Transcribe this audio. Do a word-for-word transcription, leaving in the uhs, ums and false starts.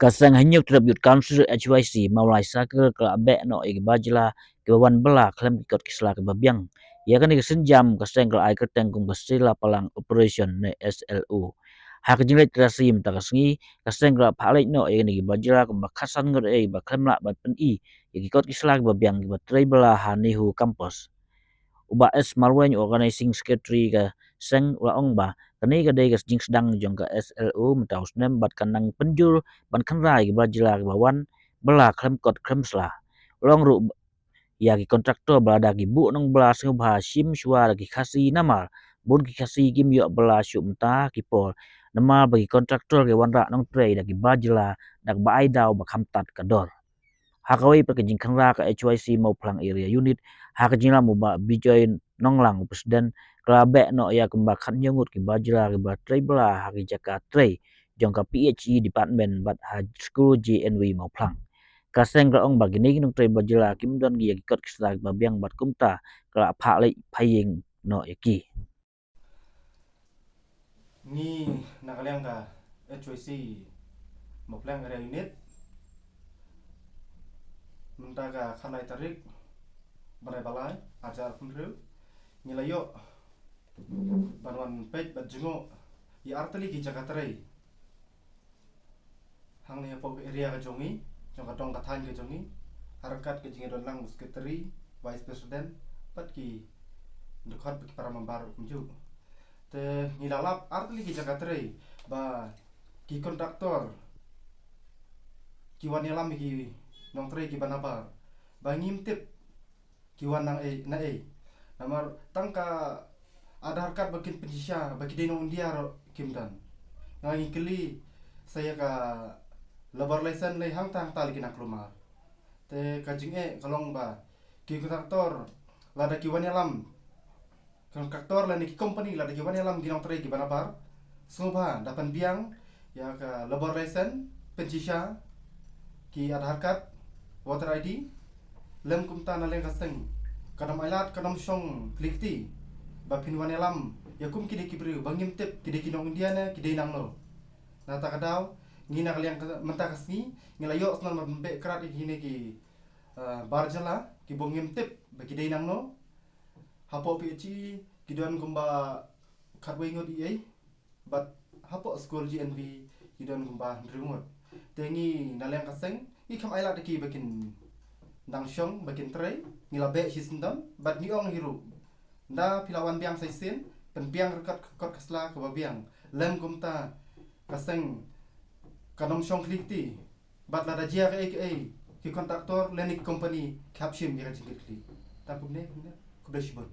Ka seng Hynñiewtrep Youth Council, H Y C, Mawlai Circle, ka la beh noh ïa ki bar jylla kiba wan bylla khlem ki kot ki sla kiba biang. Ïa kane ka sienjam ka seng ka la ai kyrteng kum ka Sri Lapalang Operation ne S L O. Ha ka jingleit trai mynta ka sngi, ka seng ka la phah leit noh ïa kine ki bar jylla kumba khatsan ngut eh ba khlem lah ban pyni ïa ki kot ki sla kiba biang kiba trei bylla ha NEHU campus. U Bah S Marwein, Organizing Secretary ka seng, u la ong ba kane ka dei ka jingsdang jong ka S L O mynta u snem bad kan nang pynjur ban khynra ïa ki bar jylla kiba wan bylla khlem kot khlem sla. U la ong ruh ïa ki kontraktor ba lada ki buh nongbylla sngewbha shim shuwa da ki Khasi, namar bun ki Khasi kim ïoh bylla shuh mynta ki por, namar ba ki kontraktor ki wanrah nongtrei da ki bar jylla da kaba ai daw ba kham tad ka dor. Ha kawei pat ka jingkhynra, ka H Y C Mawphlang Area Unit, ha ka jingïalam u Bah Bijoy Nonglang, u President, ka la beh noh ïa kumba khathynñiew ngut ki bar jylla kiba trei bylla ha ki jaka trei jong ka P H E department bad ha skul J N V Mawphlang. Ka seng ka la ong ba kine ki nongtrei bar jylla kim don ki ïa ki kot ki sla kiba biang bad kumta ka la phah leit phah ïing noh ïa ki. Ngi na ka liang ka H Y C Mawphlang Area Unit, mynta ka khatlai tarik bnai ba lai, arhajar arphew hynriew, ngi la ïoh ban wan peit bad jngoh ïa artylli ki jaka trei hangne hapoh ka area ka jong ngi, jong ka dong ka thaiñ ka jong ngi, ha ryngkat ka jingïadon lang u Secretary, Vice President bad ki dkhot bad ki para member kumjuh. Te ngi la lap artylli ki jaka trei ba ki kontraktor ki wan ïalam ïa ki nongtrei kiba nabar ba ngim tip ki wan na ei na ei. Namar tang ka Aadhaar card ba kin pynshisha ba ki dei nong India ruh kim don. Nga ngi kylli sa ïa ka labour license lei hangta hangta lei ki nang kulmar. Te ka jingeh ka long ba ki kontraktor lada ki wan ïalam, kontraktor lane ki company lada ki wan ïalam ki nongtrei kiba nabar, sngewbha da pynbiang ïa ka labour license, pynshisha ki Aadhaar card, voter I D, lem kumta na liang ka seng, kan ym ailad, kan ym shong khlieh kti ba phin wan ïalam ïa kum kine ki briew ba ngim tip ki dei ki nong India ne ki dei nangno. Na kata ka daw ngi na ka liang ka, mynta ka sngi ngi la ïoh sngewbha ban beh krad ïa kine ki, eh, bar jylla kiba ngim tip ba ki dei nangno. Hapoh P H E ki don kumba khatwei ngut ïa ei, bad hapoh skul G N V ki don kumba hynriew ngut. Te ngi na liang ka seng ngi kham ailad ïa ki ba kin nang shong ba kin trei, ngi la beh shisyndon bad ngi ong hi ruh, nda phi la wan biang sa shisien, pynbiang ryngkat ka kot ka sla kaba biang. Lem kumta ka seng kan ym shong khlieh kti. Bad lada jia kaei kaei ki kontraktor lane ki company ki hap shim ïa ka jingkitkhlieh. Tang kumne, kumne. Khublei shibun.